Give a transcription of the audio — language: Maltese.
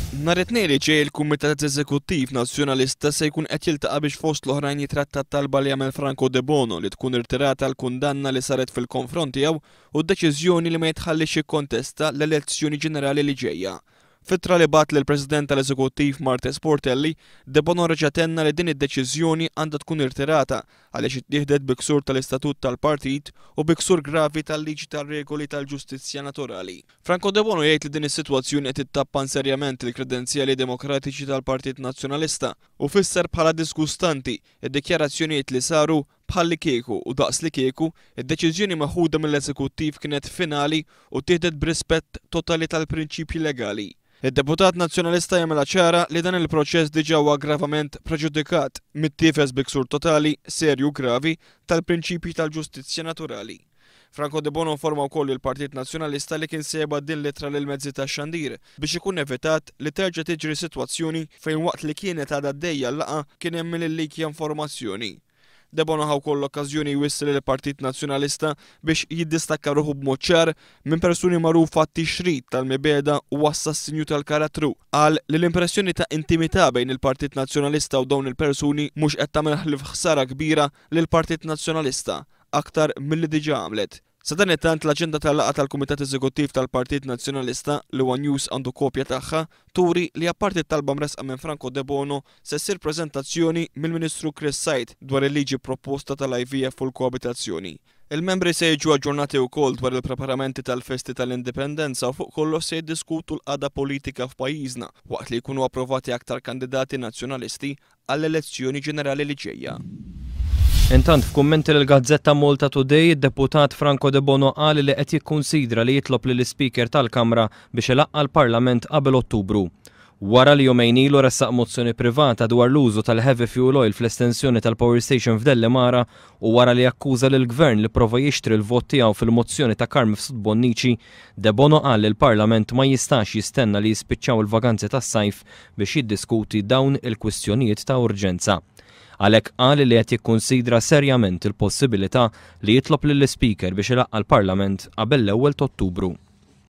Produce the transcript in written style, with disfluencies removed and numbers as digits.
Nhar it-Tnejn li ġej il-Kumitat Eżekuttiv Nazzjonalista se jkun qed jiltaqa' biex fost l-oħrajn jitratta t-talba li għamel Franco Debono li tkun irtirata l-kundanna li saret fil-konfront tiegħu u d-deċiżjoni li ma jitħalliex jikkontesta l-elezzjoni ġenerali li ġejja. F'ittra li bagħat lill-President tal-Eżekuttiv Marthese Portelli, Debono reġa' tenna li din id-deċiżjoni għandha tkun irtirata għaliex ittieħdet bi ksur tal-istatut tal-partit u bi ksur gravi tal-liġi tar-regoli tal-ġustizzja naturali. Franco Debono jgħid li din is-sitwazzjoni qed ittappan serjament il-kredenzjali demokratiċi tal-Partit Nazzjonalista u fisser bħala disgustanti d-dikjarazzjonijiet li saru Bħallikieku u daqslikieku, id-deċiżjoni meħuda mill-Eżekuttiv kienet finali u ttieħdet b'rispett totali tal-prinċipji legali. Id-deputat Nazzjonalista jagħmilha ċara li dan il-proċess diġà huwa gravament preġudikat mittiefes bi ksur totali, serju u gravi tal-prinċipji tal-ġustizzja naturali. Franco Debono informa wkoll lill-Partit Nazzjonalista li kien se jibgħat din l-ittra lill-mezzi tax-xandir biex ikun evitat li terġa' tiġri sitwazzjoni fejn waqt li kienet għadha għaddejja l-laqgħa kien hemm min illikja informazzjoni. Debono ħa wkoll l-okkażjoni jwissi lill-Partit Nazzjonalista biex jiddistakka ruħu b'mod ċar minn persuni magħrufa għat-tixrid tal-mibegħda u assassinju tal-karattru. Qal li l-impressjoni ta' intimità bejn il-Partit Nazzjonalista u dawn il-persuni mhux qed tagħmel ħlief ħsara kbira lill-Partit Nazzjonalista aktar milli diġà għamlet. Sadanittant, l-aġenda tal-laqgħa tal-Kumitat Eżekuttiv tal-Partit Nazzjonalista, li one News għandu kopja tagħha, turi li apparti t-talba mressqa minn Franco Debono, se ssir preżentazzjoni mill-Ministru Chris Said dwar il-liġi proposta tal-IVF u l-koabitazzjoni. Il-membri se jiġu aġġornati wkoll dwar il-preparamenti tal-festi tal-Indipendenza u fuq kollox se jiddiskutu l-qagħda politika f'pajjiżna waqt li jkunu approvati aktar kandidati Nazzjonalisti għall-elezzjoni ġenerali li ġejja. Intant, f'kummenti lill-gazzetta Malta Today, id-Deputat Franco Debono qal li qed jikkunsidra li jitlob lill-Ispeaker tal-Kamra biex ilaqqa' l-Parlament qabel Ottubru. Wara li jumejn ilu ressaq mozzjoni privata dwar l-użu tal-heavy fuel oil fl-estensjoni tal-power station f'Dellimara u wara li akkuża lill-Gvern li pprova jixtri l-vot tiegħu fil-mozzjoni ta' Carm Mifsud Bonnici, Debono qal li l-Parlament ma jistax jistenna li jispiċċaw il-vaganzi tas-sajf biex jiddiskuti dawn il-kwistjonijiet ta' urġenza. Għalhekk qal li qed jikkunsidra serjament il-possibilità li jitlob lill-Ispeaker biex ilaqqa' l-Parlament qabel l-ewwel t'Ottubru.